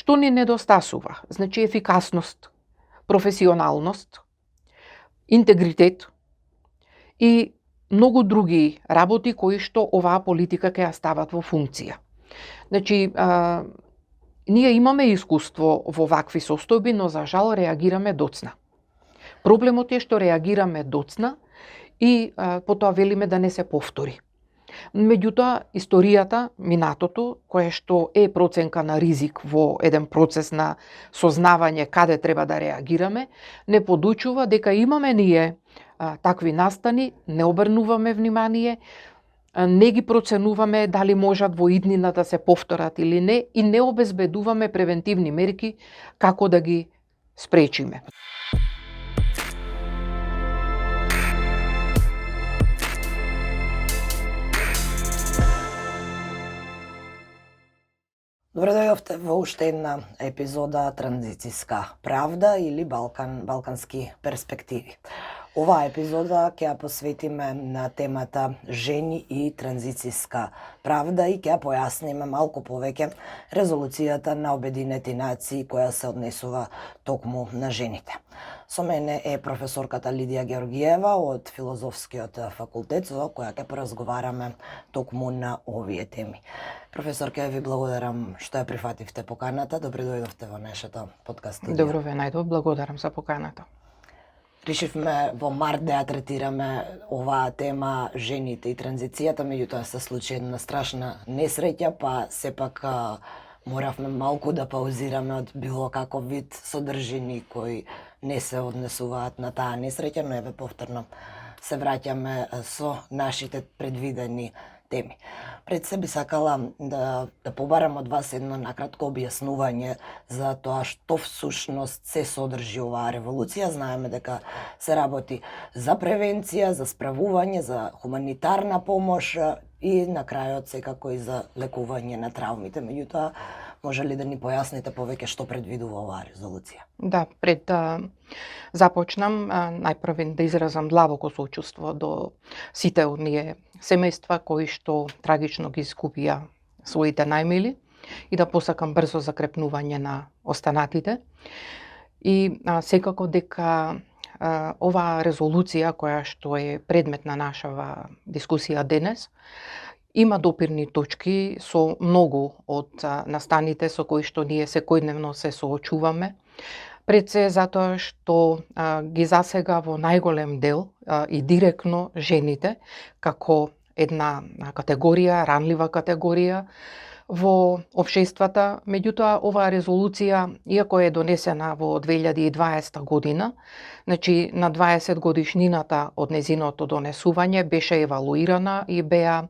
Што ни недостасува? Значи ефикасност, професионалност, интегритет и многу други работи кои што оваа политика ќе ја стават во функција. Значи, ние имаме искуство во вакви состојби, но за жал реагираме доцна. Проблемот е што реагираме доцна и потоа велиме да не се повтори. Меѓутоа, историјата, минатото, кое што е проценка на ризик во еден процес на сознавање каде треба да реагираме, не подучува дека имаме ние такви настани, не обрнуваме внимание, не ги проценуваме дали можат во иднина да се повторат или не и не обезбедуваме превентивни мерки како да ги спречиме. Добре дојдовте во уште една епизода Транзицијска правда или балкански перспективи. Оваа епизода ќе ја посветиме на темата жени и транзицијска правда и ќе ја појасниме малку повеќе резолуцијата на Обединети нации која се однесува токму на жените. Со мене е професорката Лидија Георгиева од Филозофскиот факултет, со која ќе поразговараме токму на овие теми. Професорке, ви благодарам што ја прифативте поканата. Добре дојдовте во нашата подкаст студија. Добро ве најдов, благодарам за поканата. Решивме во март да ја третираме оваа тема жените и транзицијата, меѓутоа се случи една страшна несреќа, па сепак моравме малку да паузираме од било каков вид содржини кои не се однесуваат на таа несреќа, но еве повторно се враќаме со нашите предвидени теми. Пред се би сакала да побарам од вас едно накратко објаснување за тоа што всушност се содржи оваа револуција. Знаеме дека се работи за превенција, за справување, за хуманитарна помош и на крајот секако и за лекување на травмите. Меѓутоа, може ли да ни појасните повеќе што предвидува оваа резолуција? Да, пред да започнам, најпрвен да изразам длабоко соучувство до сите оние семејства кои што трагично ги изгубија своите најмили и да посакам брзо закрепнување на останатите. И секако дека оваа резолуција која што е предмет на нашава дискусија денес има допирни точки со многу од настаните со кои што ние секојдневно се соочуваме. Пред се затоа што ги засега во најголем дел и директно жените како една категорија, ранлива категорија во општествата. Меѓутоа, оваа резолуција, иако е донесена во 2020 година, значи на 20 годишнината од незиното донесување беше евалуирана и беа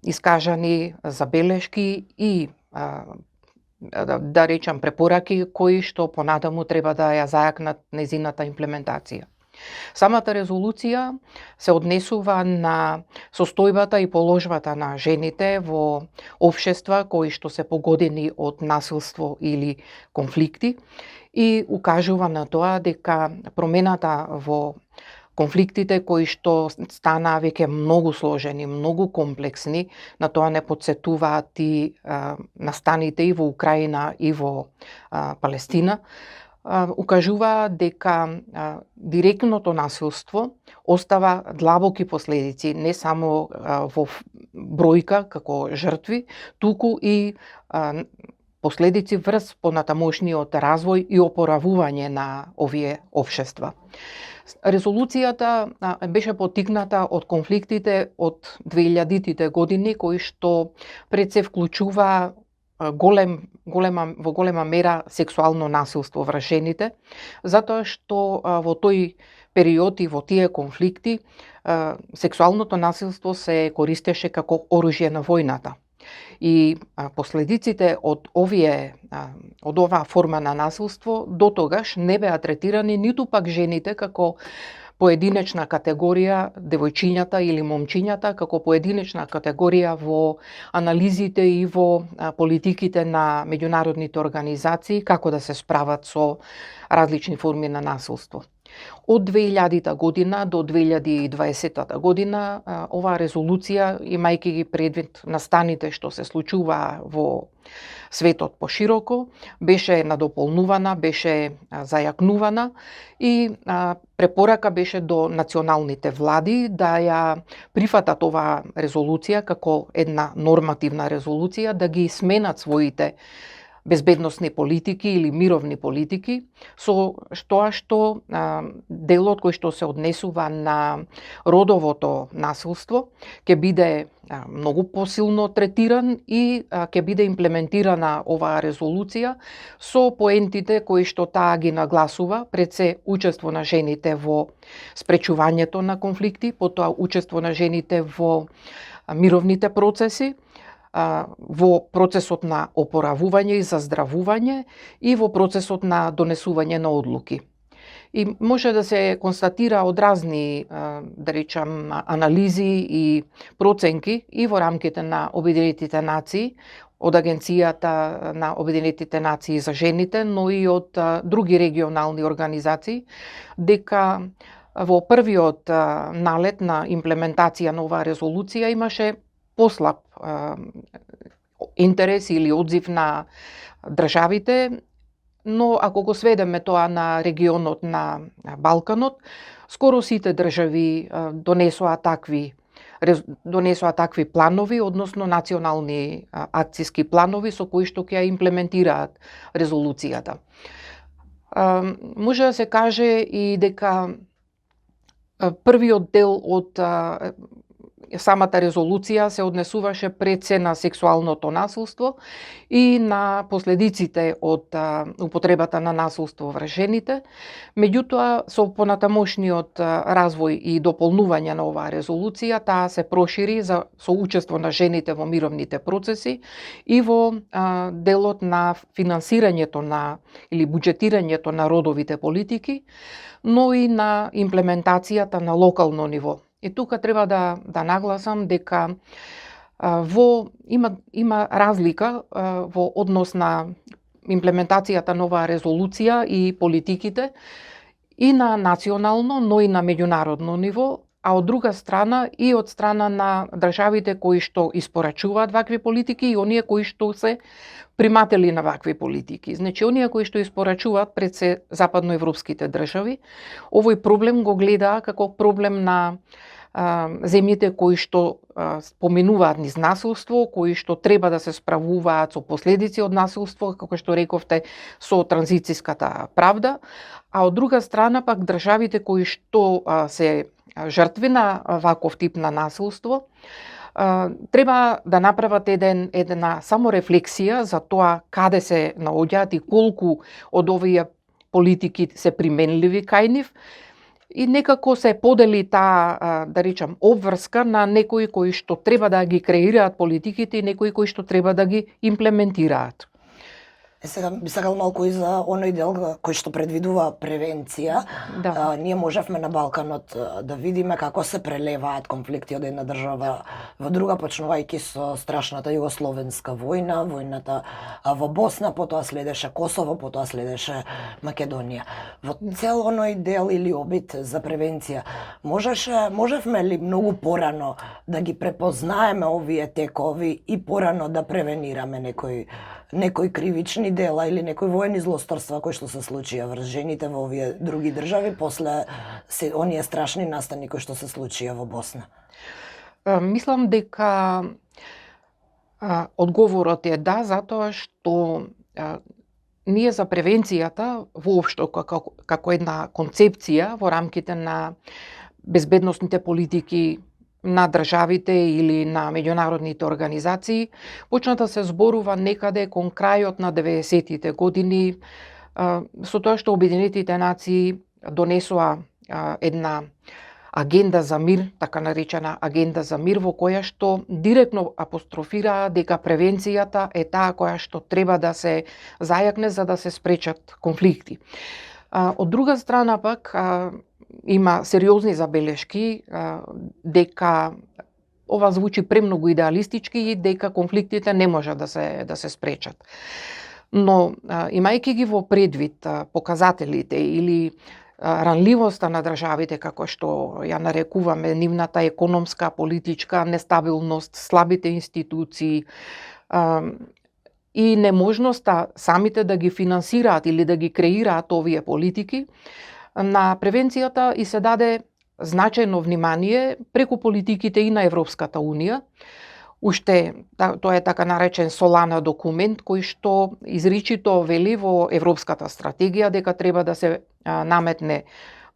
искажани забелешки и да речам препораки кои што понатаму треба да ја зајакнат незината имплементација. Самата резолуција се однесува на состојбата и положбата на жените во општества кои што се погодени од насилство или конфликти и укажува на тоа дека промената во конфликтите кои што станаа веќе многу сложени, многу комплексни, на тоа не подсетуваат и настаните и во Украина и во Палестина, укажува дека директното насилство остава длабоки последици не само во бројка како жртви, туку и последици врз понатамошниот развој и опоравување на овие општества. Резолуцијата беше поттикната од конфликтите од 2000-тите години кои што пред се вклучува во голема мера сексуално насилство врз жените, затоа што во тој период и во тие конфликти сексуалното насилство се користеше како оружје на војната. И последиците од оваа форма на насилство до тогаш не беа третирани ниту пак жените како поединечна категорија, девојчињата или момчињата како поединечна категорија во анализите и во политиките на меѓународните организации како да се справат со различни форми на насилство. Од 2000 година до 2020 година оваа резолуција, имајќи ги предвид настаните што се случуваа во светот пошироко, беше надополнувана, беше зајакнувана и препорака беше до националните влади да ја прифатат оваа резолуција како една нормативна резолуција, да ги сменат своите безбедносни политики или мировни политики, со тоа што делот кој што се однесува на родовото насилство ќе биде многу посилно третиран и ќе биде имплементирана оваа резолуција со поентите кои што таа ги нагласува, пред се учество на жените во спречувањето на конфликти, потоа учество на жените во мировните процеси, во процесот на опоравување и заздравување и во процесот на донесување на одлуки. И може да се констатира од разни, да речам, анализи и проценки и во рамките на Обединетите нации, од Агенцијата на Обединетите нации за жените, но и од други регионални организации, дека во првиот налет на имплементација на оваа резолуција имаше послаб интерес или одзив на државите, но ако го сведеме тоа на регионот на Балканот, скоро сите држави донесоа такви планови, односно национални акциски планови со кои што ќе ја имплементираат резолуцијата. Може да се каже и дека првиот дел од самата резолуција се однесуваше пред се на сексуалното насилство и на последиците од употребата на насилство врз жените. Меѓутоа, со понатамошниот развој и дополнување на оваа резолуција, таа се прошири со учество на жените во мировните процеси и во делот на финансирањето на или буџетирањето на родовите политики, но и на имплементацијата на локално ниво. И тука треба да нагласам дека има разлика во однос на имплементацијата на оваа резолуција и политиките и на национално, но и на меѓународно ниво, а од друга страна и од страна на државите кои што испорачуваат вакви политики и оние кои што се приматели на вакви политики. Значи, оние кои што испорачуваат пред се западноевропските држави, овој проблем го гледаа како проблем на земјите кои што споменуваат низ насилство, кои што треба да се справуваат со последици од насилство, како што рековте, со транзицијската правда, а од друга страна пак државите кои што се жртви на ваков тип на насилство, треба да направат една саморефлексија за тоа каде се наоѓаат и колку од овие политики се применливи кај нив, и некако се подели таа, да речам, обврска на некои кои што треба да ги креираат политиките и некои кои што треба да ги имплементираат. Сега би сакал малку и за оној дел кој што предвидува превенција. Да. Ние можевме на Балканот да видиме како се прелеваат конфликти од една држава во друга, почнувајќи со страшната југословенска војна, војната во Босна, потоа следеше Косово, потоа следеше Македонија. Во цел оној дел или обид за превенција, можевме ли многу порано да ги препознаеме овие текови и порано да превенираме некои кривични дела или некои воени злосторства кои што се случија врз жените во овие други држави после оние страшни настани кои што се случија во Босна? Мислам дека одговорот е да, затоа што ние за превенцијата воопшто како една концепција во рамките на безбедносните политики на државите или на меѓународните организации, почна да се зборува некаде кон крајот на 90-тите години, со тоа што Обединетите нации донесоа една агенда за мир, така наречена агенда за мир, во која што директно апострофираа дека превенцијата е таа која што треба да се зајакне за да се спречат конфликти. Од друга страна пак, има сериозни забелешки дека ова звучи премногу идеалистички и дека конфликтите не може да се спречат. Но имајќи ги во предвид показателите или ранливоста на државите, како што ја нарекуваме, нивната економска, политичка нестабилност, слабите институции, и неможноста самите да ги финансираат или да ги креираат овие политики, на превенцијата и се даде значајно внимание преку политиките и на Европската Унија. Уште тоа е така наречен Солана документ кој што изричито вели во Европската стратегија дека треба да се наметне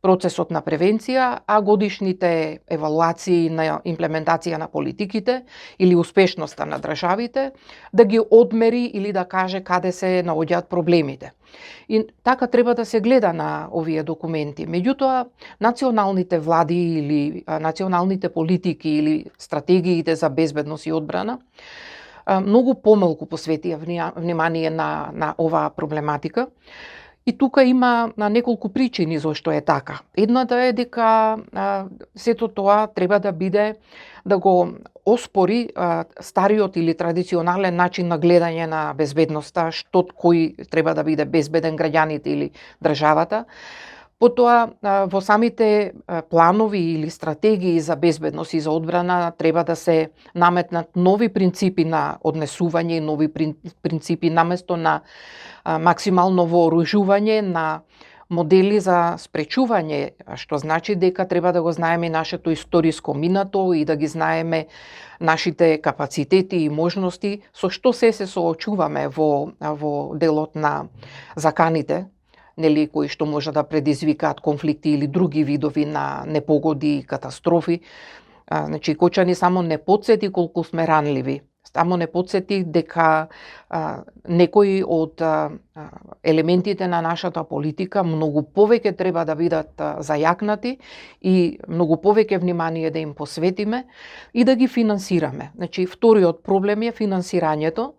процесот на превенција, а годишните евалуации на имплементација на политиките или успешноста на државите да ги одмери или да каже каде се наоѓаат проблемите. И така треба да се гледа на овие документи. Меѓутоа, националните влади или националните политики или стратегиите за безбедност и одбрана многу помалку посветија внимание на оваа проблематика. И тука има неколку причини зашто е така. Едната е дека сето тоа треба да биде да го оспори стариот или традиционален начин на гледање на безбедноста, што кој треба да биде безбеден, граѓаните или државата. Потоа во самите планови или стратегии за безбедност и за одбрана треба да се наметнат нови принципи на однесување, нови принципи наместо на максимално вооружување, на модели за спречување, што значи дека треба да го знаеме нашето историско минато и да ги знаеме нашите капацитети и можности со што се соочуваме во делот на заканите, нели, кои што може да предизвикаат конфликти или други видови на непогоди и катастрофи. Значи, Кочани само не потсети колку сме ранливи. Само не потсети дека некои од елементите на нашата политика многу повеќе треба да бидат зајакнати и многу повеќе внимание да им посветиме и да ги финансираме. Значи, вториот проблем е финансирањето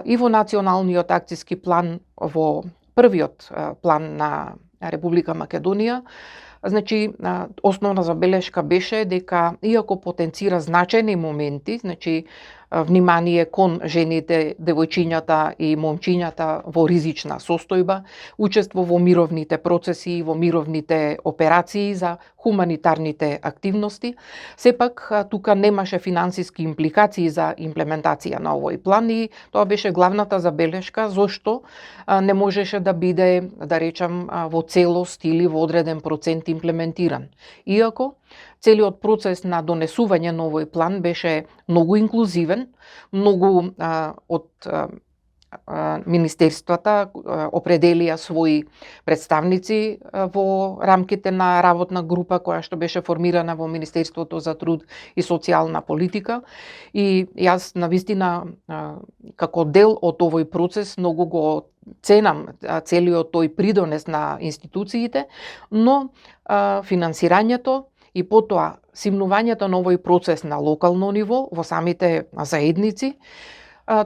и во националниот акциски план, во првиот план на Република Македонија. Значи, основна забелешка беше дека, иако потенцира значајни моменти, значи, внимание кон жените, девојчињата и момчињата во ризична состојба, учество во мировните процеси и во мировните операции за хуманитарните активности, сепак тука немаше финансиски импликации за имплементација на овој план и тоа беше главната забелешка зошто не можеше да биде, да речам, во целост или во одреден процент имплементиран. Иако целиот процес на донесување на овој план беше многу инклузивен, многу од министерствата определија своји представници во рамките на работна група која што беше формирана во Министерството за труд и социјална политика. И јас навистина како дел од овој процес многу го ценам целиот тој придонес на институциите, но финансирањето и потоа симнувањето на овој процес на локално ниво во самите заедници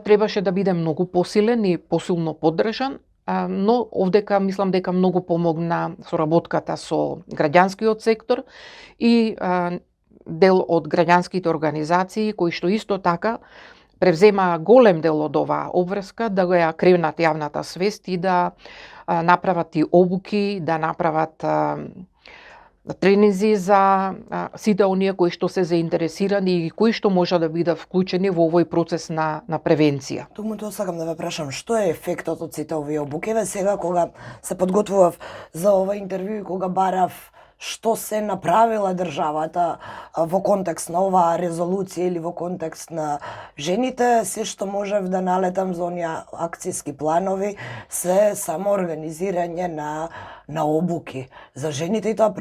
требаше да биде многу посилен и посилно поддржан, но овдека мислам дека многу помогна соработката со граѓанскиот сектор и дел од граѓанските организации кои што исто така превзема голем дел од оваа обврска да го ја кренат јавната свест и да направат и обуки, да направат тренинзи за сите оние кои што се заинтересирани и кои што може да бидат вклучени во овој процес на превенција. Туму тоа сакам да ве прашам, што е ефектот од сите овие обуки? Еве сега кога се подготвував за ова интервју и кога барав што се направила државата во контекст на оваа резолуција или во контекст на жените, се што можев да налетам за оние акциски планови се само организирање на обуки за жените и тоа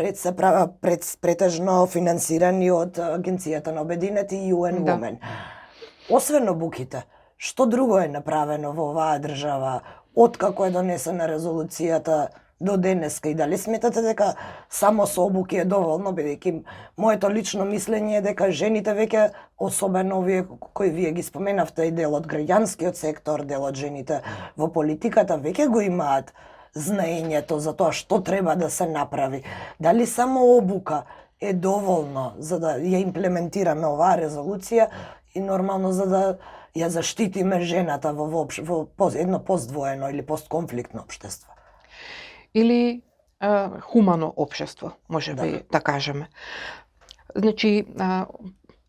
претежно финансирани од Агенцијата на Обединети и UN Women. Освен обуките, што друго е направено во оваа држава откако е донесена резолуцијата до денеска и дали сметате дека само со обуки е доволно, бидејќи моето лично мислење е дека жените веќе, особено овие кои вие ги споменавте и дел од граѓанскиот сектор, дел од жените во политиката, веќе го имаат знаењето за тоа што треба да се направи. Дали само обука е доволно за да ја имплементираме оваа резолуција и нормално за да ја заштитиме жената во едно поздвоено или постконфликтно општество? Или хумано општество, можеби да кажеме. Значи,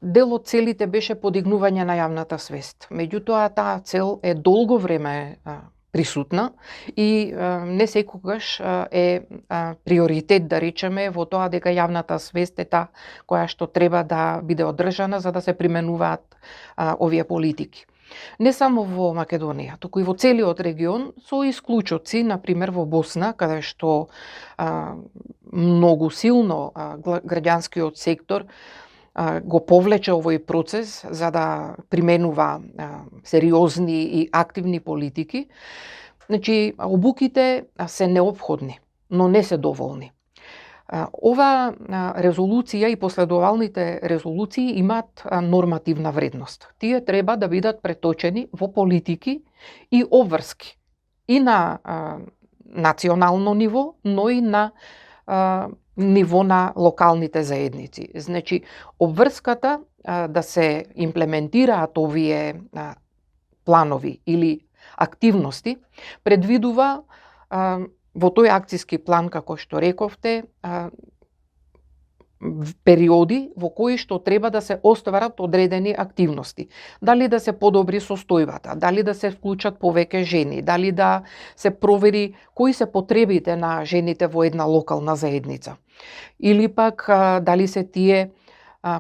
дел од целите беше подигнување на јавната свест. Меѓутоа, таа цел е долго време присутна и не секогаш е приоритет, да речеме, во тоа дека јавната свест е таа која што треба да биде одржана за да се применуваат овие политики. Не само во Македонија, туку и во целиот регион, со исклучоци, например во Босна, каде што многу силно граѓанскиот сектор го повлече овој процес за да применува сериозни и активни политики. Значи, обуките се неопходни, но не се доволни. Ова резолуција и последовалните резолуции имаат нормативна вредност. Тие треба да бидат преточени во политики и обврски. И на национално ниво, но и на ниво на локалните заедници. Значи, обврската да се имплементираат овие планови или активности предвидува во тој акциски план, како што рековте, периоди во кои што треба да се остварат одредени активности. Дали да се подобри состојбата, дали да се вклучат повеќе жени, дали да се провери кои се потребите на жените во една локална заедница. Или пак дали се тие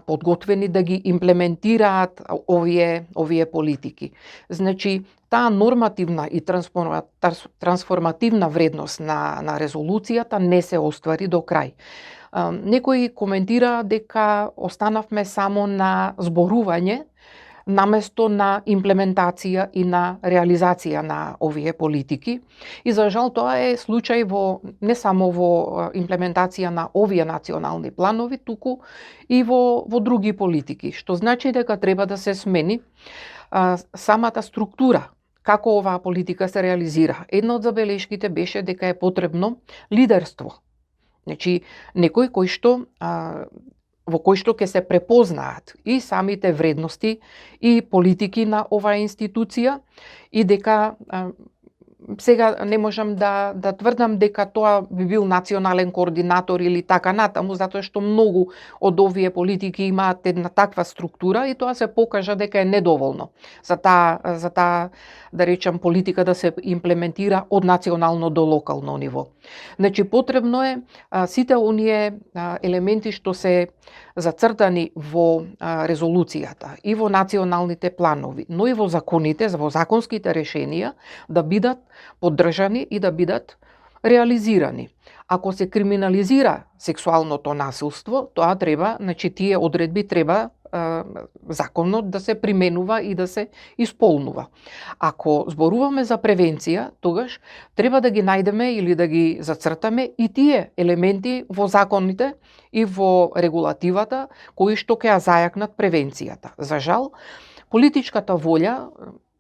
подготвени да ги имплементираат овие политики. Значи, таа нормативна и трансформативна вредност на резолуцијата не се оствари до крај. Некои коментира дека останавме само на зборување, наместо на имплементација и на реализација на овие политики. И за жал тоа е случај не само во имплементација на овие национални планови, туку и во други политики, што значи дека треба да се смени самата структура како оваа политика се реализира. Една од забелешките беше дека е потребно лидерство. Значи, некој во кој што ќе се препознаат и самите вредности и политики на оваа институција и дека сега не можам да тврдам дека тоа би бил национален координатор или така натаму, затоа што многу од овие политики имаат една таква структура и тоа се покажа дека е недоволно за таа да речам политика да се имплементира од национално до локално ниво. Значи, потребно е сите оние елементи што се зацртани во резолуцијата и во националните планови, но и во законите, во законските решенија да бидат поддржани и да бидат реализирани. Ако се криминализира сексуалното насилство, тоа треба, значи тие одредби треба законно да се применува и да се исполнува. Ако зборуваме за превенција, тогаш треба да ги најдеме или да ги зацртаме и тие елементи во законите и во регулативата кои што ќе ја зајакнат превенцијата. За жал, политичката волја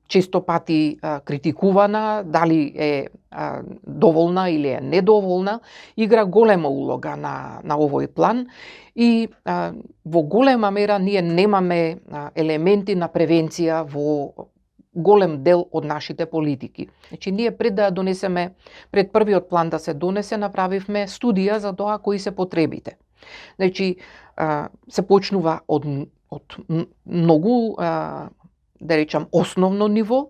често пати критикувана, дали е доволна или е недоволна, игра голема улога на овој план и во голема мера ние немаме елементи на превенција во голем дел од нашите политики. Значи, ние пред да ја донесеме, пред првиот план да се донесе, направивме студија за тоа кои се потребите. Значи, се почнува од многу да речам, основно ниво,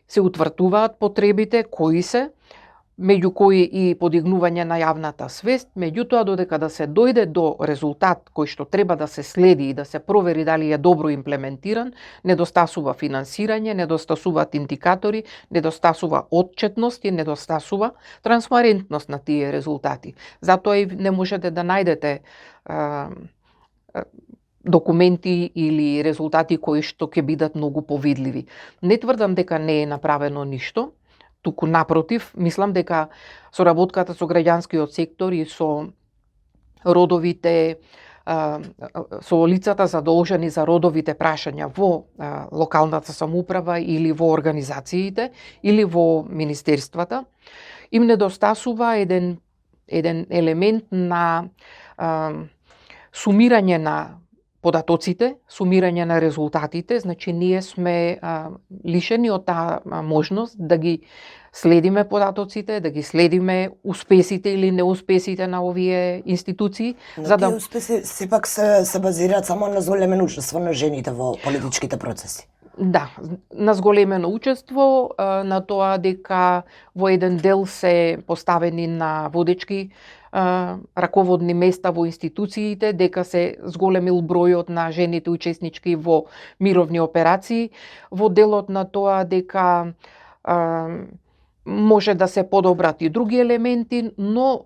се утврдуваат потребите кои се, меѓу кои и подигнување на јавната свест, меѓутоа додека да се дојде до резултат кој што треба да се следи и да се провери дали е добро имплементиран, недостасува финансирање, недостасуваат индикатори, недостасува отчетност и недостасува транспарентност на тие резултати. Затоа и не можете да најдете документи или резултати кои што ќе бидат многу повидливи. Не тврдам дека не е направено ништо, туку напротив, мислам дека соработката со граѓанскиот сектор и со родовите, со лицата задолжени за родовите прашања во локалната самоуправа или во организациите или во министерствата, им недостасува еден елемент на сумирање на податоците, сумирање на резултатите, значи ние сме лишени од таа можност да ги следиме податоците, да ги следиме успесите или неуспесите на овие институции, Но за тие да успеси сепак се базираат само на зголемено учество на жените во политичките процеси. да, на зголемено учество, на тоа дека во еден дел се поставени на водечки раководни места во институциите, дека се зголемил бројот на жените учеснички во мировни операции, во делот на тоа дека може да се подобрат и други елементи, но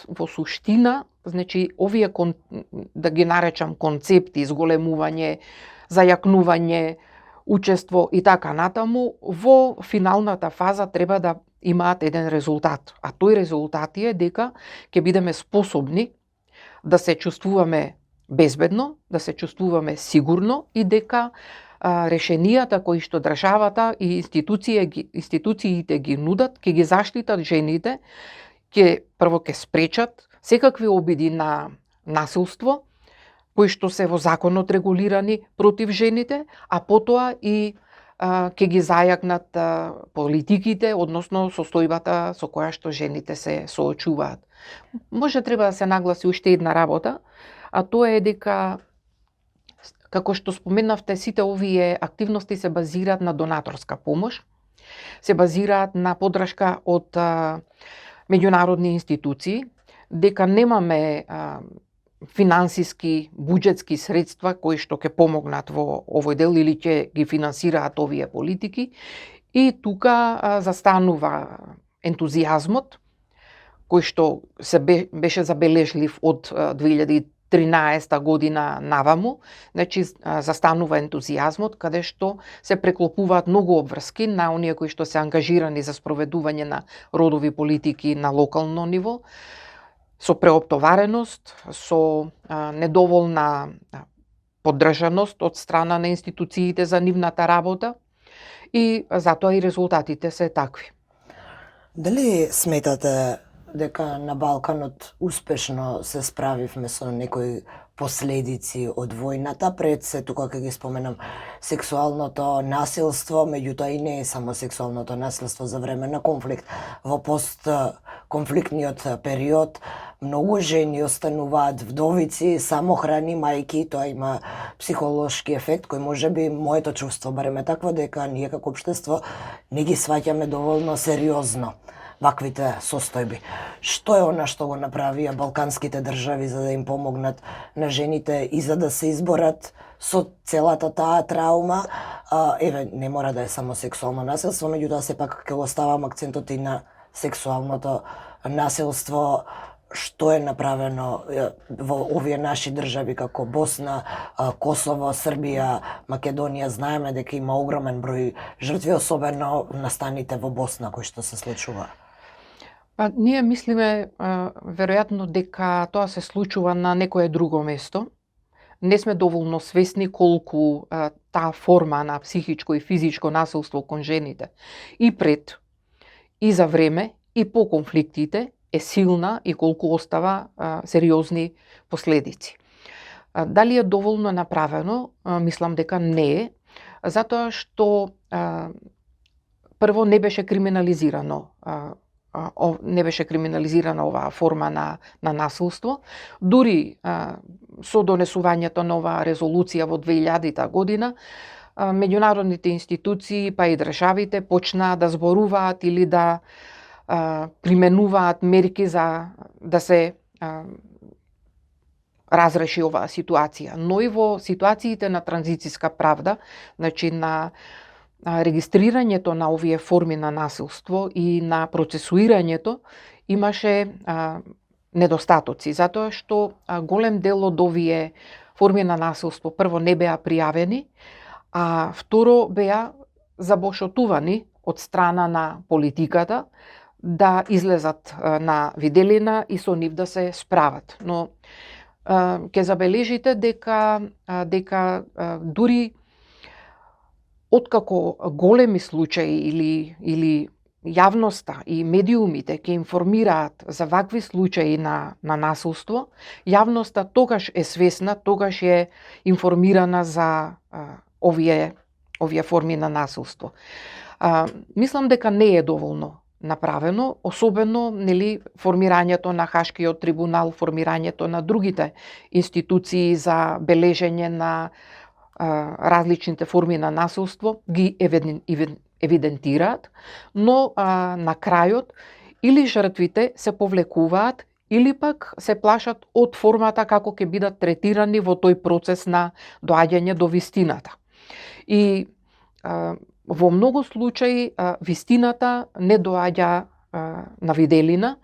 во суштина, значи овие да ги наречам концепти, зголемување, зајакнување, учество и така натаму, во финалната фаза треба да имаат еден резултат. А тој резултат е дека ќе бидеме способни да се чувствуваме безбедно, да се чувствуваме сигурно и дека решенијата кои што државата и институциите ги нудат, ќе ги заштитат жените, прво ќе спречат секакви обиди на насилство, кои што се во законот регулирани против жените, а потоа и ќе ги зајакнат политиките, односно состојбата со која што жените се соочуваат. Може треба да се нагласи уште една работа, а тоа е дека, како што споменавте, сите овие активности се базираат на донаторска помош, се базираат на поддршка од меѓународни институции, дека немаме финансиски, буџетски средства кои што ќе помогнат во овој дел или ќе ги финансираат овие политики. И тука застанува ентузијазмот, кој што се беше забележлив од 2013 година наваму, значи застанува ентузијазмот, каде што се преклопуваат многу обврски на оние кои што се ангажирани за спроведување на родови политики на локално ниво, со преоптовареност, со недоволна поддржаност од страна на институциите за нивната работа и затоа и резултатите се такви. Дали сметате дека на Балканот успешно се справивме со некои последици од војната, пред се тука ќе ги споменам сексуалното насилство, меѓутоа и не е само сексуалното насилство за време на конфликт. Во постконфликтниот период многу жени остануваат вдовици, самохрани, мајки, тоа има психолошки ефект кој можеби моето чувство барем е такво дека ние како општество не ги сваќаме доволно сериозно ваквите состојби. Што е она што го направија балканските држави за да им помогнат на жените и за да се изборат со целата таа траума? Еве, не мора да е само сексуално насилство, меѓутоа сепак ќе го ставам акцентот и на сексуалното насилство. Што е направено во овие наши држави како Босна, Косово, Србија, Македонија? Знаеме дека има огромен број жртви, особено настаните во Босна кои што се случува. Ние мислиме веројатно дека тоа се случува на некое друго место. Не сме доволно свесни колку таа форма на психичко и физичко насилство кон жените и пред, и за време, и по конфликтите е силна и колку остава сериозни последици. Дали е доволно направено? Мислам дека не е, затоа што прво не беше криминализирано оваа форма на насилство. Дури со донесувањето на оваа резолуција во 2000 година, меѓународните институции па и државите почнаа да зборуваат или да применуваат мерки за да се разреши оваа ситуација. Но и во ситуациите на транзицијска правда, значи на регистрирањето на овие форми на насилство и на процесуирањето имаше недостатоци, затоа што голем дел од овие форми на насилство прво не беа пријавени, а второ беа забошотувани од страна на политиката да излезат на виделина и со нив да се справат. Но ќе забележите дека дури откако големи случаи или јавноста и медиумите ќе информираат за вакви случаи на насилство, јавноста тогаш е свесна, тогаш е информирана за овие форми на насилство. Мислам дека не е доволно направено, особено формирањето на Хашкиот трибунал, формирањето на другите институции за бележење на различните форми на насилство ги евидентираат, но на крајот или жртвите се повлекуваат или пак се плашат од формата како ќе бидат третирани во тој процес на доаѓање до вистината. И во многу случаи вистината не доаѓа на виделина.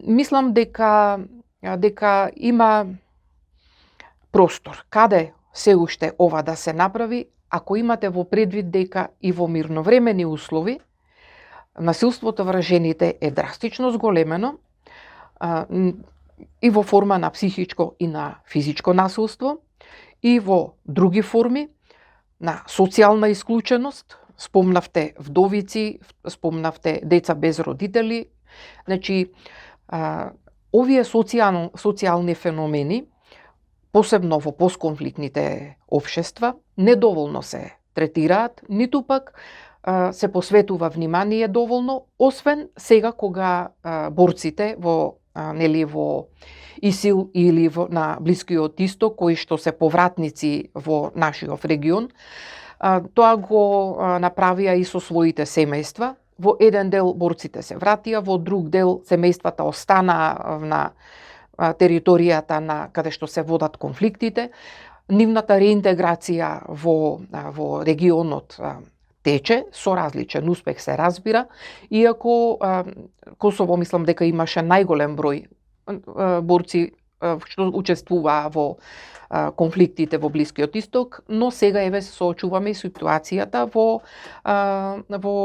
Мислам дека има простор каде се уште ова да се направи, ако имате во предвид дека и во мирновремени услови насилството врз жените е драстично зголемено и во форма на психичко и на физичко насилство и во други форми на социјална исклученост, спомнавте вдовици, спомнавте деца без родители. Значи, овие социјални феномени, посебно во постконфликтните општества, недоволно се третираат, ниту пак се посветува внимание доволно, освен сега кога борците во ИСИЛ или на Блискиот Исток, кои што се повратници во нашиот регион, тоа го направија и со своите семејства. Во еден дел борците се вратија, во друг дел семејствата останаа на територијата на каде што се водат конфликтите. Нивната реинтеграција во регионот тече со различен успех, се разбира, иако Косово мислам дека имаше најголем број борци што учествуваа во конфликтите во Блискиот Исток, но сега еве се соочуваме и ситуацијата во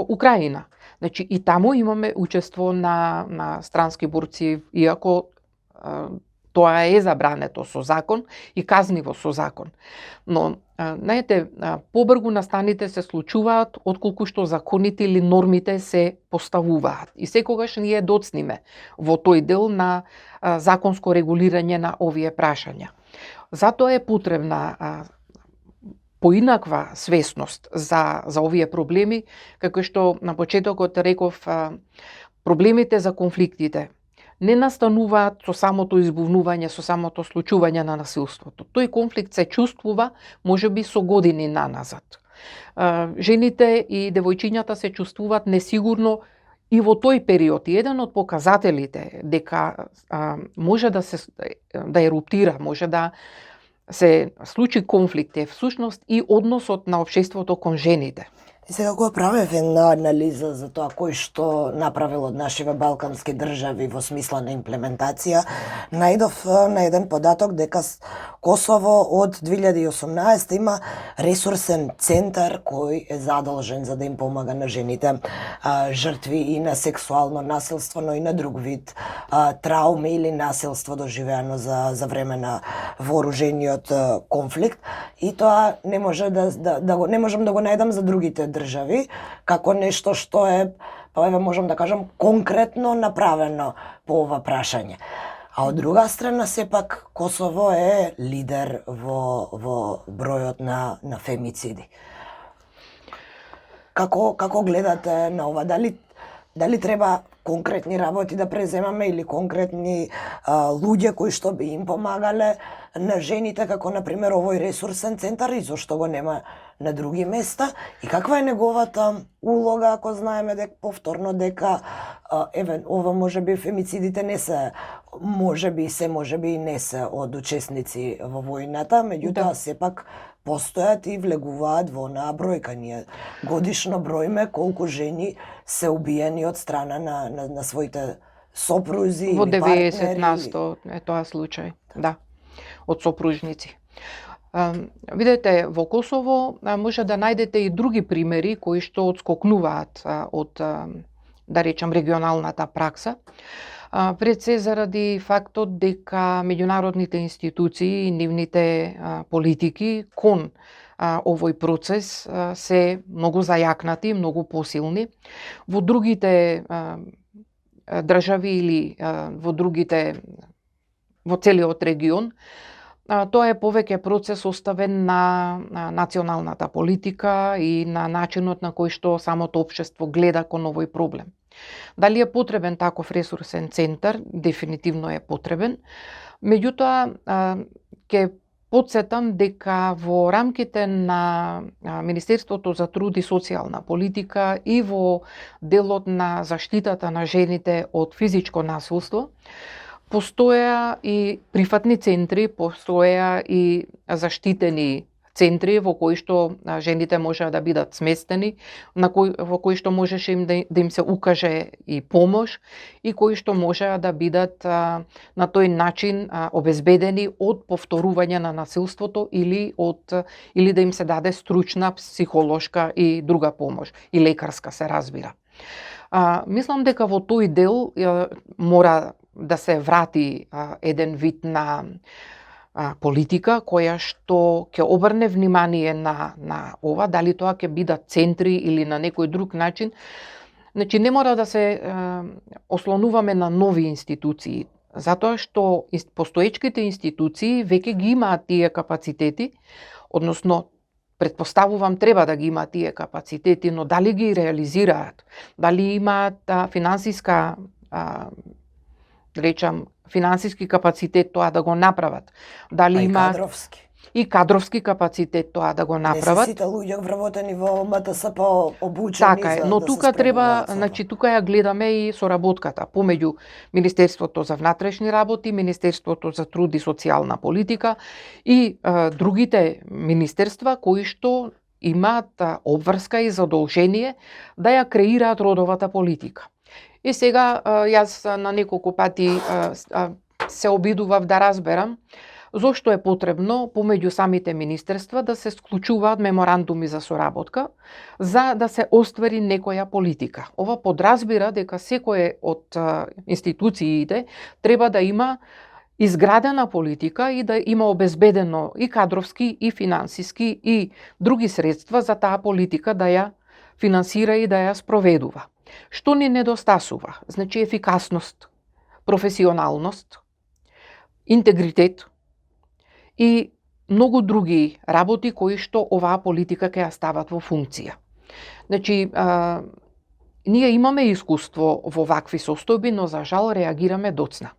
Украина. Значи и таму имаме учество на странски борци, иако тоа е забрането со закон и казниво со закон. Но, знаете, побргу настаните се случуваат отколку што законите или нормите се поставуваат. И секогаш ние доцниме во тој дел на законско регулирање на овие прашања. Затоа е потребна поинаква свесност за овие проблеми, како што на почетокот реков, проблемите за конфликтите не настануваат со самото избувнување, со самото случување на насилството. Тој конфликт се чувствува можеби со години наназад. Жените и девојчињата се чувствуваат несигурно и во тој период. И еден од показателите дека може да еруптира, може да се случи конфликт е всушност и односот на општеството кон жените. И сега кога правев една анализа за тоа кој што направил од нашиве балкански држави во смисла на имплементација, најдов на еден податок дека Косово од 2018 има ресурсен центар кој е задолжен за да им помага на жените жртви и на сексуално насилство, но и на друг вид трауми или насилство доживеано за време на вооружениот конфликт. И тоа не можам да го најдам за другите држави, како нешто што е, можам да кажам, конкретно направено по ова прашање. А од друга страна, сепак, Косово е лидер во бројот на фемициди. Како гледате на ова? Дали треба конкретни работи да преземаме или конкретни луѓе кои што би им помагале на жените, како например овој ресурсен центар, и зошто го нема на други места, и каква е неговата улога, ако знаеме повторно дека ова можеби фемицидите не се, можеби и не се од учесници во војната, меѓутоа сепак постојат и влегуваат во онаа бројка. Ние годишно броиме колку жени се убиени од страна на своите сопрузи или партнери. Во 90% е тоа случај, да, од сопружници. Видете, во Косово може да најдете и други примери кои што отскокнуваат од, да речам, регионалната пракса. Пред се заради фактот дека меѓународните институции и нивните политики кон овој процес се многу зајакнати, многу посилни. Во другите држави или во целиот регион тоа е повеќе процес оставен на националната политика и на начинот на кој што самото општество гледа кон овој проблем. Дали е потребен таков ресурсен центар? Дефинитивно е потребен. Меѓутоа, ќе потсетам дека во рамките на Министерството за труд и социјална политика и во делот на заштитата на жените од физичко насилство, постоја и прифатни центри, постоја и заштитени центри во кои што жените можеа да бидат сместени, во кои што можеше да им се укаже и помош и кои што можеа да бидат на тој начин обезбедени од повторување на насилството или да им се даде стручна психолошка и друга помош, и лекарска се разбира. Мислам дека во тој дел мора да се врати еден вид на политика која што ќе обрне внимание на ова, дали тоа ќе бидат центри или на некој друг начин. Значи, не мора да се ослонуваме на нови институции, затоа што постоечките институции веќе ги имаат тие капацитети, односно претпоставувам треба да ги имаат тие капацитети, но дали ги реализираат, дали имаат финансиска финансиски капацитет тоа да го направат. Дали има и кадровски капацитет тоа да го направат. Не се сите луѓе вработени во МТСП обучени. Така е, но тука треба, значи тука ја гледаме и соработката помеѓу Министерството за внатрешни работи, Министерството за труд и социјална политика и другите министерства кои што имаат обврска и задолжение да ја креираат родовата политика. И сега јас на неколку пати се обидував да разберам зошто е потребно помеѓу самите министерства да се склучуваат меморандуми за соработка за да се оствари некоја политика. Ова подразбира дека секој од институциите треба да има изградена политика и да има обезбедено и кадровски, и финансиски, и други средства за таа политика да ја финансира и да ја спроведува. Што ни недостасува? Значи ефикасност, професионалност, интегритет и многу други работи кои што оваа политика ќе ја стават во функција. Значи, ние имаме искуство во вакви состојби, но за жал реагираме доцна.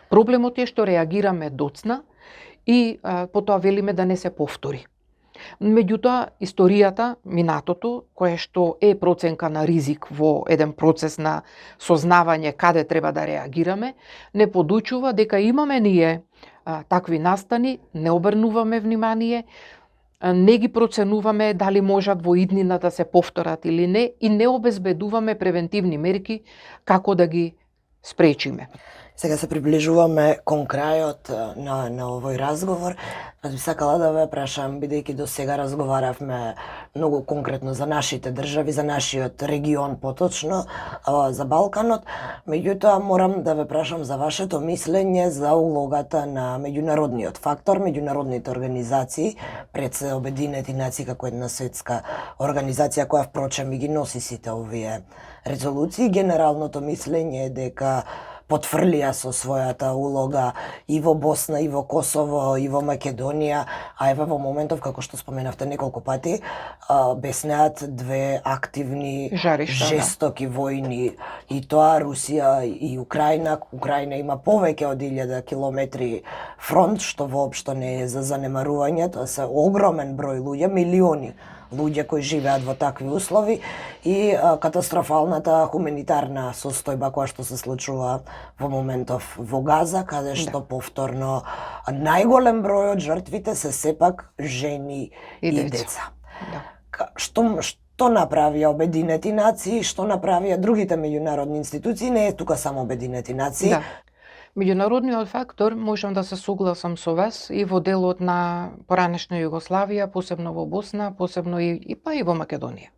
Проблемот е што реагираме доцна и потоа велиме да не се повтори. Меѓутоа, историјата, минатото, кое што е проценка на ризик во еден процес на сознавање каде треба да реагираме, не подучува дека имаме ние такви настани, не обрнуваме внимание, не ги проценуваме дали можат во иднина да се повторат или не и не обезбедуваме превентивни мерки како да ги спречиме. Сега се приближуваме кон крајот на овој разговор. Би сакала да ве прашам, бидејќи до сега разговаравме многу конкретно за нашите држави, за нашиот регион поточно, за Балканот, меѓутоа морам да ве прашам за вашето мислење за улогата на меѓународниот фактор, меѓународните организации, пред се Обединети нации како една светска организација која впрочем и ги носи сите овие резолуции. Генералното мислење е дека потврлија со својата улога и во Босна, и во Косово, и во Македонија, а еве во моментов, како што споменавте неколку пати, беснеат две активни жаришта, жестоки војни, и тоа Русија и Украина. Украина има повеќе од 1000 километри фронт, што воопшто не е за занемарување, тоа се огромен број луѓе, милиони луѓе кои живеат во такви услови и катастрофалната хуманитарна состојба која што се случува во моментов во Газа, каде што повторно најголем број од жртвите се сепак жени и деца. Што направија Обединети нации, што направија другите меѓународни институции, не е тука само Обединети нации. Меѓународниот фактор, можам да се согласам со вас, и во делот на поранешна Југославија, посебно во Босна, посебно и во Македонија.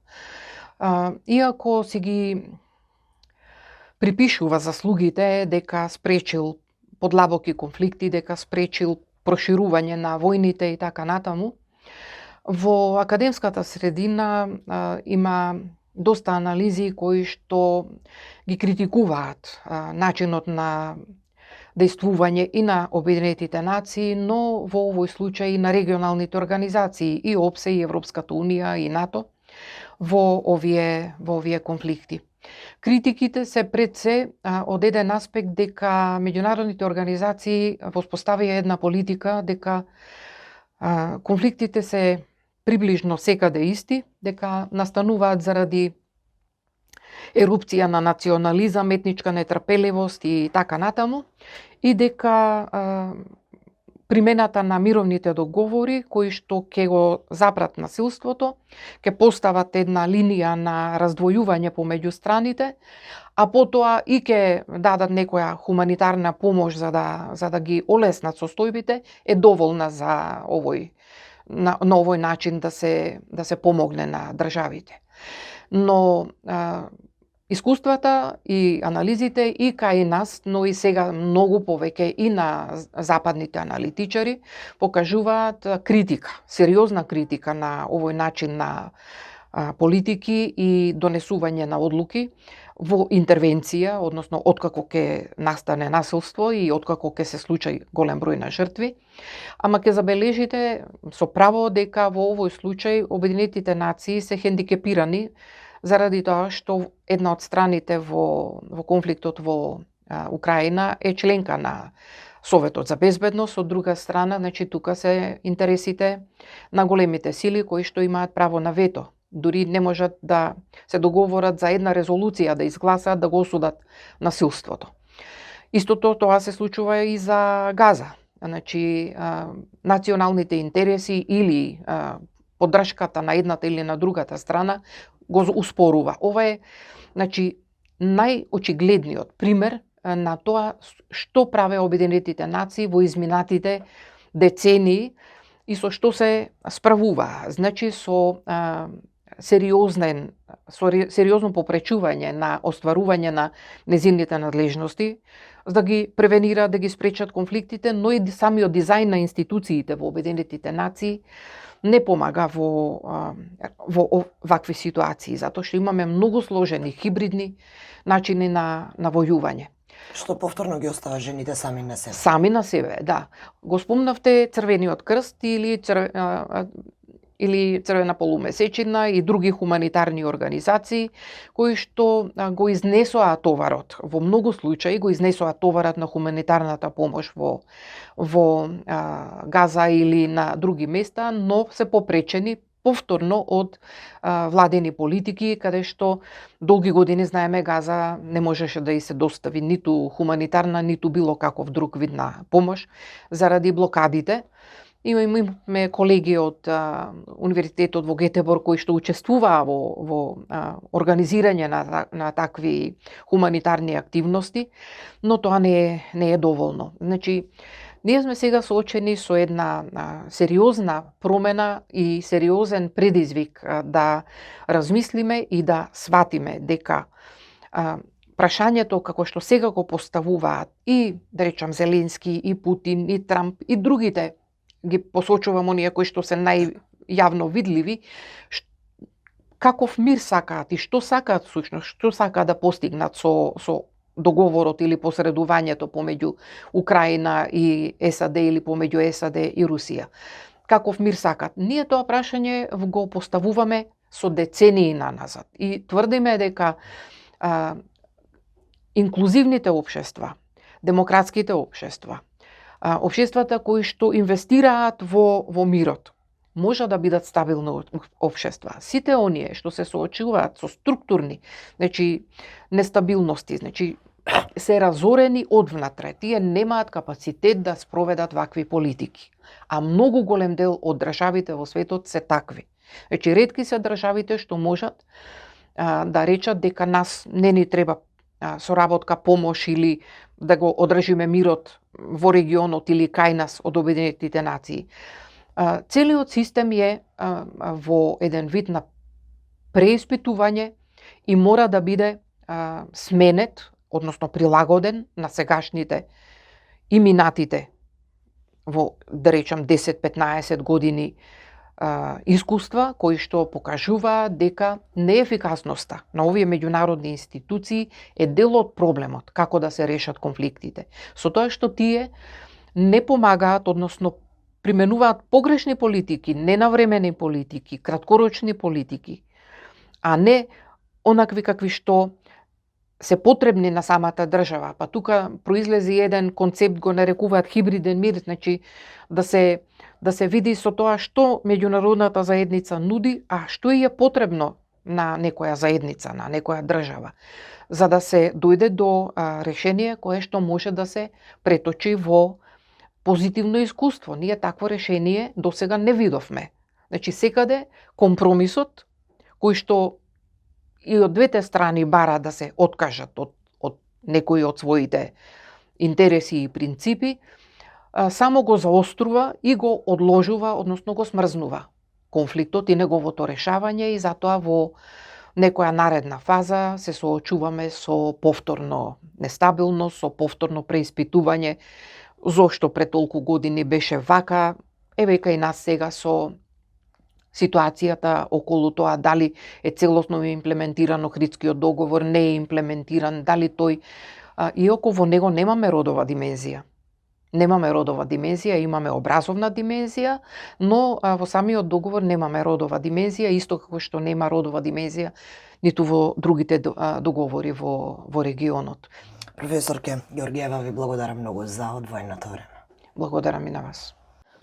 Иако си ги припишува заслугите дека спречил подлабоки конфликти, дека спречил проширување на војните и така натаму, во академската средина има доста анализи кои што ги критикуваат начинот на дејствување и на Обединетите нации, но во овој случај и на регионалните организации и ОПСЕ, и Европската унија, и НАТО во овие конфликти. Критиките се пред се од еден аспект дека меѓународните организации воспоставија една политика дека конфликтите се приближно секаде исти, дека настануваат заради ерупција на национализам, етничка нетрпеливост и така натаму, и дека примената на мировните договори кои што ќе го забрат насилството, ќе постават една линија на раздвојување помеѓу страните, а потоа и ќе дадат некоја хуманитарна помош за да ги олеснат состојбите, е доволна за на овој начин да се помогне на државите. Но искуствата и анализите и кај нас, но и сега многу повеќе и на западните аналитичари покажуваат критика, сериозна критика на овој начин на политики и донесување на одлуки во интервенција, односно откако ќе настане насилство и откако ќе се случи голем број на жртви. Ама ќе забележите со право дека во овој случај Обединетите нации се хендикепирани заради тоа што една од страните во конфликтот во Украина е членка на Советот за безбедност, од друга страна, значи тука се интересите на големите сили кои што имаат право на вето. Дури не можат да се договорат за една резолуција да изгласаат да го осудат насилството. Истото тоа се случува и за Газа. Значи националните интереси или поддршката на едната или на другата страна го успорува. Ова е, значи, најочигледниот пример на тоа што праве Обединетите нации во изминатите децении и со што се справува. Значи, со сериозно попречување на остварување на незините надлежности, за да ги превенираат, да ги спречат конфликтите, но и самиот дизајн на институциите во Обединетите нации не помага во вакви ситуации, затоа што имаме многу сложени хибридни начини на војување. Што повторно ги остава жените сами на себе. Сами на себе, да. Го спомнавте Црвениот крст или Црвена полумесечина и други хуманитарни организации кои што го изнесоа товарот. Во многу случаи го изнесоа товарот на хуманитарната помош во Газа или на други места, но се попречени повторно од владени политики, каде што долги години, знаеме, Газа не можеше да и се достави ниту хуманитарна, ниту било каков друг вид на помош заради блокадите. Имаме колеги од Универзитетот во Гетеборг кои што учествуваа во организирање на такви хуманитарни активности, но тоа не е доволно. Значи, ние сме сега соочени со една сериозна промена и сериозен предизвик да размислиме и да сватиме дека прашањето како што сега го поставуваат и, да речам, Зеленски, и Путин, и Трамп, и другите, ги посочувам оние кои што се најјавно видливи, каков мир сакаат и што сакаат всушност, што сакаат да постигнат со договорот или посредувањето помеѓу Украина и САД или помеѓу САД и Русија. Каков мир сакаат? Ние тоа прашање го поставуваме со децении наназад и тврдиме дека инклузивните општества, демократските општества, општествата кои што инвестираат во мирот, може да бидат стабилни општества. Сите оние што се соочуваат со структурни, значи, нестабилности, значи, се разорени одвнатре. Тие немаат капацитет да спроведат вакви политики. А многу голем дел од државите во светот се такви. Значи, ретки се државите што можат да речат дека нас не ни треба соработка, помош или да го одржиме мирот во регионот или кај нас од Обединетите нации. Целиот систем е во еден вид на преиспитување и мора да биде сменет, односно прилагоден на сегашните и минатите во, да речам, 10-15 години искуства кои што покажуваат дека неефикасноста на овие меѓународни институции е дел од проблемот како да се решат конфликтите. Со тоа што тие не помагаат, односно применуваат погрешни политики, ненавремени политики, краткорочни политики, а не онакви какви што се потребни на самата држава. Па тука произлези еден концепт, го нарекуваат хибриден мир, значи да се види со тоа што меѓународната заедница нуди, а што е потребно на некоја заедница, на некоја држава, за да се дојде до решение кое што може да се преточи во позитивно искуство. Ние такво решение досега не видовме. Значи секаде компромисот кој што и од двете страни бара да се откажат од некои од своите интереси и принципи, само го заострува и го одложува, односно го смрзнува конфликтот и неговото решавање, и затоа во некоја наредна фаза се соочуваме со повторно нестабилност, со повторно преиспитување зошто пред толку години беше вака, века и нас сега со ситуацијата околу тоа дали е целосно имплементиран Охридскиот договор, не е имплементиран, дали тој, иако во него немаме родова димензија. Немаме родова димензија, имаме образовна димензија, но во самиот договор немаме родова димензија, исто како што нема родова димензија ниту во другите договори во регионот. Професорке Георгиева, ви благодарам многу за одвоеното време. Благодарам и на вас.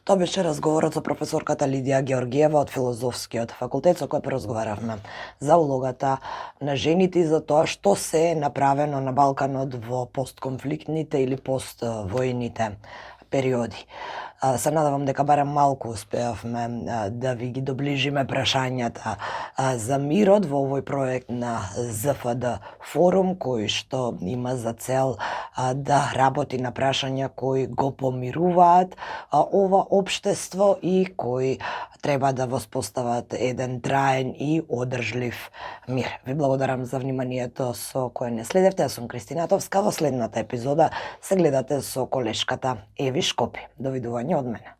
Тоа беше разговорот со професорката Лидија Георгиева од Филозофскиот факултет, со која поразговаравме за улогата на жените и за тоа што се е направено на Балканот во постконфликтните или поствојните периоди. Се надевам дека барем малку успеавме да ви ги доближиме прашањата за мирот во овој проект на ЗФД форум, кој што има за цел да работи на прашања кои го помируваат ова општество и кои треба да воспостават еден траен и одржлив мир. Ви благодарам за вниманието со кое не следевте. Јас сум Кристина Товска. Во следната епизода се гледате со колешката Еви Шкопи. Довидување од мене.